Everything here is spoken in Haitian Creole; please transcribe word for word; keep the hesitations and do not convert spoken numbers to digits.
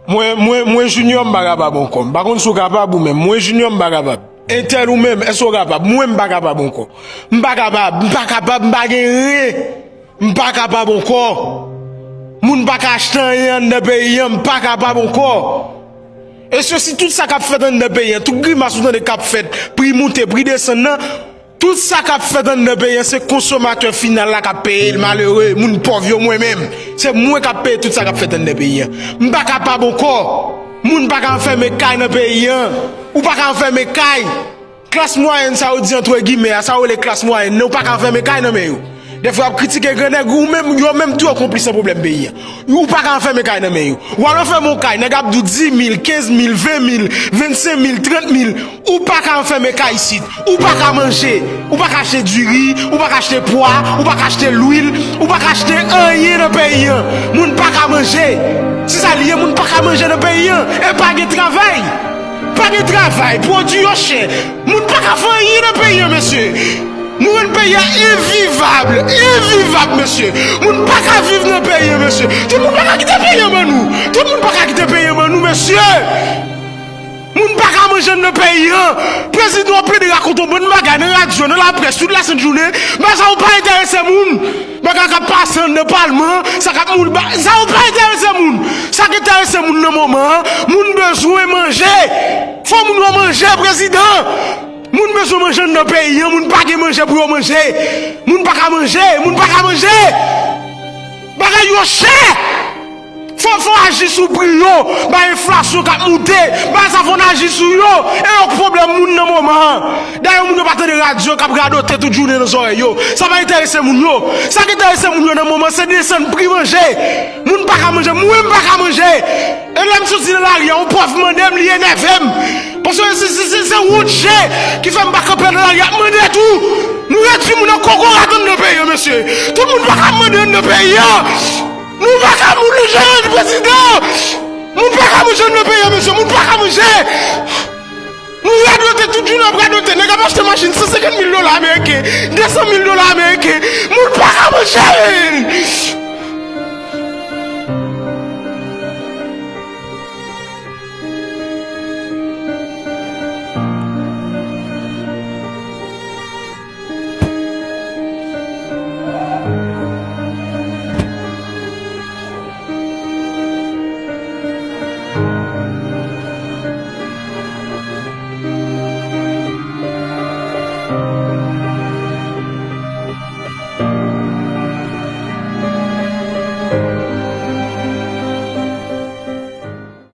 Mwen, mwen, mwen Junior, m pa kapab ankò. M pa konn si w kapab ou menm. Mwen Junior, m pa kapab. Entèl ou menm, èske w kapab? Mwen, m pa kapab ankò. M pa kapab, m pa kapab, m pa gen ren. M pa kapab ankò. Moun pa ka achte anyen anndan peyi an, m pa kapab ankò. Èske si tout sa k ap fèt anndan peyi an, tout grimas ou tande k ap fèt, pri moute, pri desann nan, tout sa k ap fèt anndan peyi an, se konsomatè final la k ap peye l, malere, moun pòv yo, mwen menm. Se mwen k ap peye tout sa k ap fèt anndan peyi an. M pa kapab ankò. Moun pa ka anfèmen kay nan peyi an. Ou pa ka anfèmen kay. Klas mwayèn sa yo di antre gimè a, sa yo rele klas mwayèn nan, ou pa ka anfèmen kay nan men yo. Dèfwa y ap kritike grannèg, ou menm, yo menm tou yo konplis nan pwoblèm peyi an. Ou pa ka anfèmen kay nan men yo. W al anfèmen yon kay, nèg ap di w dis mil, kenz mil, ven mil, vennsenk mil, trant mil. Ou pa ka anfèmen kay isit. Ou pa ka manje. Ou pa ka achte diri. Ou pa ka achte pwa. Ou pa ka achte lwil. Ou pa ka achte anyen nan peyi an. Moun pa ka manje. Se sa li ye, moun pa ka manje nan peyi an. E pa gen travay. Pa gen travay. Pwodui yo chè. Moun pa ka fè anyen nan peyi an, mesye. Nou rann peyi a envivab, envivab, mesye. Moun pa ka viv nan peyi an, mesye. Tout moun pa ka kite peyi an ban nou. Tout moun pa ka kite peyi an ban nou, mesye. Moun pa ka manje nan peyi an. Prezidan ap plede rakonte yon bann bagay nan radyo, nan laprès, tout lasent jounen. Bagay sa yo pa enterese moun. Bagay k ap pase anndan palman, sa k ap mouri, ba- sa yo pa enterese moun. Sa k enterese moun nan moman an, moun bezwen manje. Fò moun yo manje, prezidan. Moun bezwen manje anndan peyi an, moun pa gen manje pou yo manje. Moun pa ka manje, moun pa ka manje. Bagay yo chè. Fò, fò aji sou pri yo, bay enflasyon k ap moute, bay sa fò n aji sou yo, e yo k pwoblèm moun nan moman an. Dayè moun yo pa tande radyo k ap radote tout jounen nan zòrèy yo. Sa pa enterese moun yo. Sa k enterese moun yo nan moman se desann pri manje. Moun pa ka manje, mwen m pa ka manje. E lè m soti nan lari a, yon pòv mande m, li enève m. Paske se, se, se, se wont je ki fè m pa kanpe nan lari a, ap mande tou. Nou redui moun an kokorat anndan peyi an, mesye. Tout moun pa ka mande anndan peyi an. Nou pa ka moun nou jere prezidan. Moun pa ka manje anndan peyi an, mesye. Moun pa ka manje. Nou radote tout jounen ap radote. Nèg ap achte machin san senkant mil dola ameriken, de san mil dola ameriken. Moun pa ka manje.